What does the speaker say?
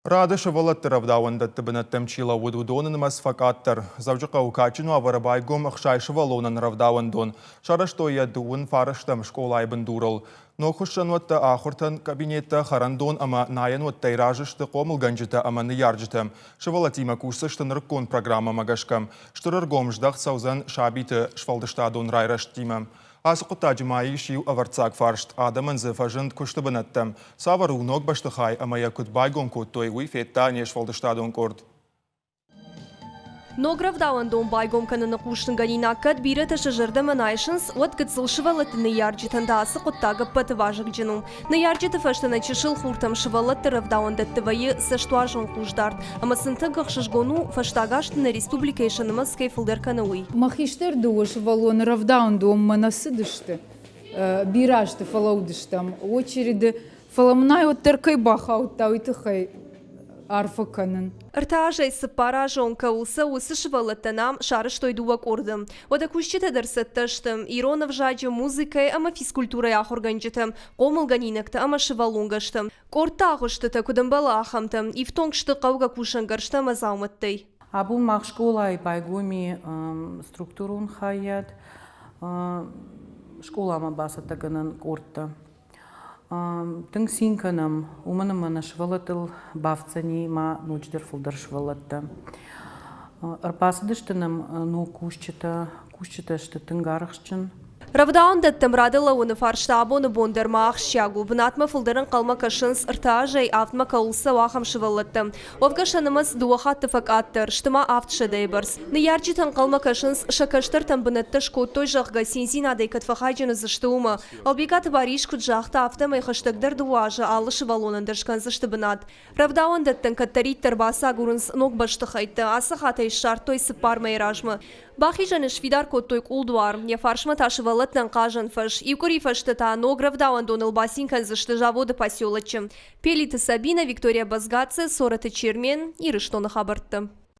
Рады сывӕллӕтты рӕвдауӕндӕтты бынӕттӕм чи лӕууыд, уыдоны нымӕц фӕкъаддӕр. Дзӕуджыхъӕуы кадджын уавӕры байгом 60 сывӕллонӕн рӕвдауӕндон. Сарӕзтой йӕ дыууын фарӕстӕм скъолайы бындурыл. Ног хуыссӕнуӕттӕ, ахуыртӕн кабинеттӕ, хӕрӕндон ӕмӕ найӕнуӕттӕй разы сты хъомылгӕнджытӕ ӕмӕ ныййарджытӕ. Сывӕллӕттимӕ кусдзысты нырыккон программӕмӕ гӕсгӕ. Стыр ӕргом здӕхт цӕудзӕн сабиты сфӕлдыстадон райрӕзтимӕ. Ацы хъуыддаджы ма ис иу ӕвӕрццаг фарст. Адӕмӕн дзы фӕзынд куысты бынӕттӕ. Цавӕр у ног бӕстыхай ӕмӕ йӕ куыд байгом кодтой, уый федта не сфӕлдыстадон къорд. Ног рӕвдауӕндон байгом кӕныны хъусынгӕнинаг кӕд бирӕтӕ сӕ зӕрдӕмӕ нӕ айсынц, уӕд гыццыл сывӕллӕтты ныййарджытӕн та ацы хъуыддаг ӕппӕты вазыгджын у. Ныййарджыты фӕстӕ нӕ чысыл хуртӕм сывӕллӕтты рӕвдауӕндӕтты вӕййы цӕстуарзон хъусдард, ӕмӕ сын тынг ӕхсызгон у, фӕстаг азты нӕ республикӕйы сӕ нымӕц кӕй фылдӕр кӕны, уый. Мӕ хистӕр дыууӕ сывӕллоны рӕвдауӕндонмӕ нӕ цыдысты, бирӕ азты фӕлӕудыстӕм очереды, фӕлӕ мын ай уӕддӕр кӕй бахаудта, уый тыххӕй арфӕ кӕнын. Ӕртӕ азӕй цыппар азы онг кӕуыл цӕуы, уыцы сывӕллӕттӕн ам сарӕзтой дыууӕ къорды. Уӕдӕ кусджытӕ дӕр цӕттӕ сты. Ирон ӕвзаджы, музыкӕйы ӕмӕ физкультурӕйы ахуыргӕнджытӕ, хъомылгӕнинӕгтӕ ӕмӕ сывӕллонгӕстӕ. Къордты агъуыстытӕ куыд ӕмбӕлы, ахӕмтӕ. Ифтонг сты хъӕугӕ кусӕнгӕрзтӕ ӕмӕ дзаумӕттӕй. Абон мах скъолайы байгом и структурон хайад, скъоламӕ бацӕттӕгӕнӕн къордтӕ. Тынг цин кӕнӕм, уымӕн ӕмӕ нӕ сывӕллӕттыл бафтдзӕни ма ноджыдӕр фылдӕр сывӕллӕттӕ. Ӕрбацыдысты нӕм ног кусджытӕ, кусджытӕ сты тынг арӕхстджын. Рӕвдауӕндӕттӕм рады лӕууыны фарста абоны бон дӕр ма ахсджиаг у. Бынатмӕ фылдӕр ӕнхъӕлмӕ кӕсынц ӕртӕ азӕй авдмӕ кӕуыл цӕуы, ахӕм сывӕллӕттӕ. Уӕвгӕ сӕ нымӕц дыууӕ хатты фӕкъаддӕр, сты ма авдсӕдӕйы бӕрц. Ныййарджытӕ ӕнхъӕлмӕ кӕсынц, сӕ кӕстӕртӕн бынӕттӕ скодтой, зӕгъгӕ, циндзинадӕй кӕд фӕхайджын уыдзысты, уымӕ. Ӕлбегаты Барис куыд загъта, афтӕмӕй хӕстӕгдӕр дыууӕ азы алы сывӕллонӕн дӕр скӕндзысты бынат. Рӕвдауӕндӕттӕн кӕддӕриддӕр бацагурынц ног бӕстыхӕйттӕ, ацы хатт ӕй ссардтой цыппар мӕйы размӕ. Бахизӕны сфидар кодтой къулдуар, йӕ фарсмӕ та сывӕллӕттӕн хъазӕн фӕз. Иу къуыри фӕстӕ та ног рӕвдауӕндоныл бацин кӕндзысты заводы поселоччы. Пелиты Сабинӕ, Виктория Базгадзе, Цорӕты Чермен, Ирыстоны хабӕрттӕ.